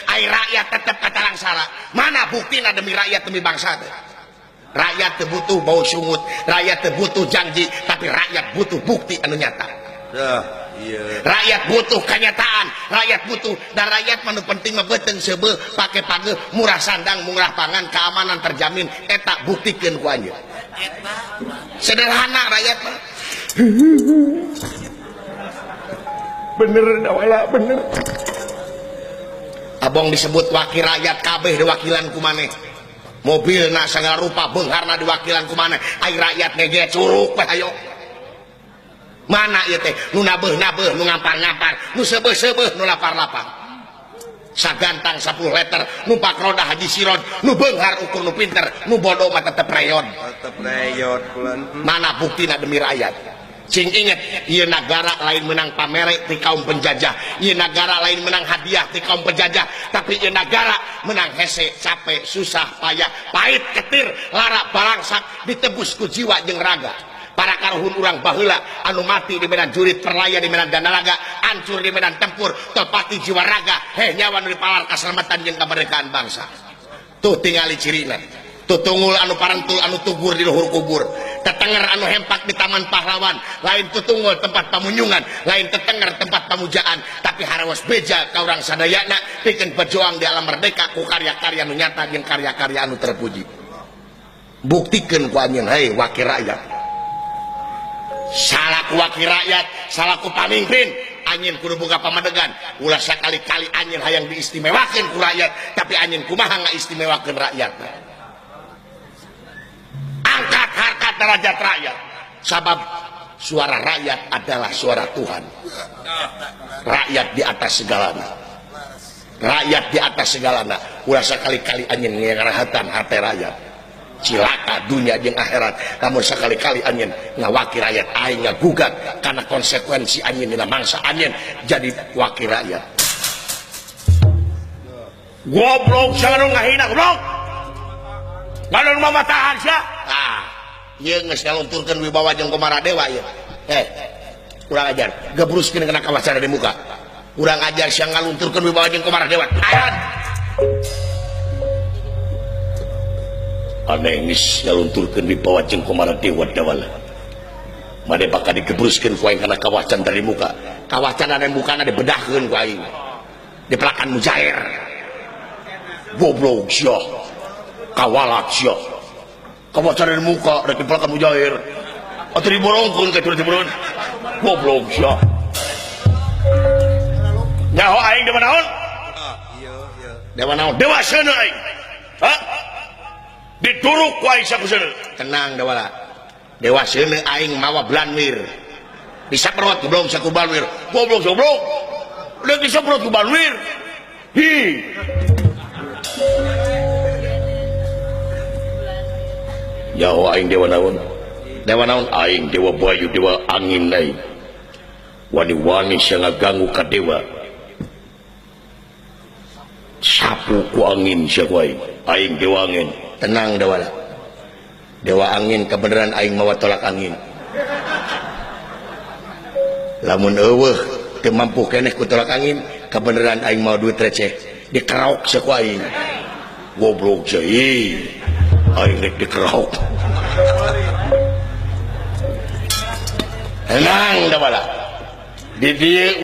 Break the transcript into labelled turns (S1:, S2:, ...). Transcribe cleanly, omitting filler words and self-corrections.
S1: Ai rakyat tetep katalangsara. Mana buktina demi rakyat demi bangsa teh? Rakyat teu butuh bau sungut, rakyat teu butuh janji, tapi rakyat butuh bukti anu nyata.
S2: Iya.
S1: Rakyat butuh kenyataan, rakyat butuh dan rakyat mah nu penting mah beuteung seubeuh, pake pageuh, murah sandang, murah pangan, keamanan terjamin, eta buktikeun ku anjeun. Sederhana rakyat mah. Bener dawala bener. Abong disebut wakil rakyat kabeh diwakilan ku maneh. Mobilna sagala rupa beungharna diwakilan ku maneh. Ai rakyat ngeget curuk we hayo. Mana ieu teh nu nabeuh-nabeuh, nu ngampar-ngampar, nu seubeuh-seubeuh, nu lapar-lapar. Sagantang 10 liter, numpak roda haji siron, nu beunghar ukur nu pinter, nu bodoh mah tetep reyon.
S2: Tetep reyot bulan.
S1: Mana buktina demi rakyat? Cing inget, ieu nagara lain menang pamere ti kaum penjajah, ieu nagara lain menang hadiah ti kaum penjajah, tapi ieu nagara menang hese, capek, susah, payah, pahit, ketir, lara, balangsak, ditebus ku jiwa jeung raga. Para karuhun urang baheula anu mati di medan jurit, perlaya di medan danaraga, hancur di medan tempur, tepati jiwa raga, heh nyawa nu dipalar kaselamatan jeung kemerdekaan bangsa. Tuh tingali cirina. Tutungul anu parentul anu tugur di luhur kubur, tetenger anu hempak di taman pahlawan, lain tutungul tempat pamunyungan, lain tetenger tempat pamujaan, tapi harawas beja ka urang sadayana pikeun berjuang di alam merdeka ku karya-karya anu nyata jeung karya-karya anu terpuji. Buktikeun ku anjeun hei wakil rakyat. Salaku wakil rakyat, salaku pamimpin, anjeun kudu boga pamadegan. Ulah sakali-kali anjeun hayang diistimewakeun ku rakyat, tapi anjeun kumaha ngaistimewakeun rakyat. Angkat harkat derajat rakyat, sabab suara rakyat adalah suara Tuhan. Rakyat di atas segalana, rakyat di atas segalana. Ulah sakali-kali anjeun ngarahatan hate rakyat, cilaka dunia jeung akhirat. Lamun sakali-kali anjeun ngawakil rakyat, aing ngagugat karena konsekuensi anjeun dina mangsa anjeun jadi wakil rakyat. Goblok jangan ngahina goblok. Ngalun mamatahan sia. Ah, ieu geus ngalunturkeun wibawa jeung Komara Dewa ieu. Kurang ajar, gebruskeun kana kawasan di muka. Kurang ajar sia ngalunturkeun wibawa jeung Komara Dewa. Ayan. Aneh geus ngalunturkeun wibawa jeung Komara Dewa dawala. Mane bakal digebruskeun ku aing kana kawacan dari muka. Kawacan anu mukana dibedahkeun ku aing. Dipelakan mujair. Goblok sia. Kawalat sia. Kawacan di muka rek dipelakan mujair. Atuh diborongkeun ka diborong. Goblok sia. Nyaho aing dewa naon?
S2: Iya, iya.
S1: Dewa naon? Dewa seuneu aing. Hah? Dituruk ku aing sakuseuneu. Tenang dewala. Dewa seuneu aing mawa blanwir. Disaprot goblok saku blanwir. Goblok goblok. Udah disaprot ku blanwir. Hi. Nyaho aing dewa naon? Dewa naon aing dewa bayu dewa angin aing. Wani-wani sia ngaganggu ka dewa. Sapu ku angin sia ku aing. Aing dewa angin. Tenang dewa lah. Dewa angin kebenaran aing mawa tolak angin. Lamun eueuh teu mampu keneh ku tolak angin, kebenaran aing mawa duit receh. Dikeraok sia ku aing. Goblok sia. Aing rek dikeraok. Tenang dawala. Di dieu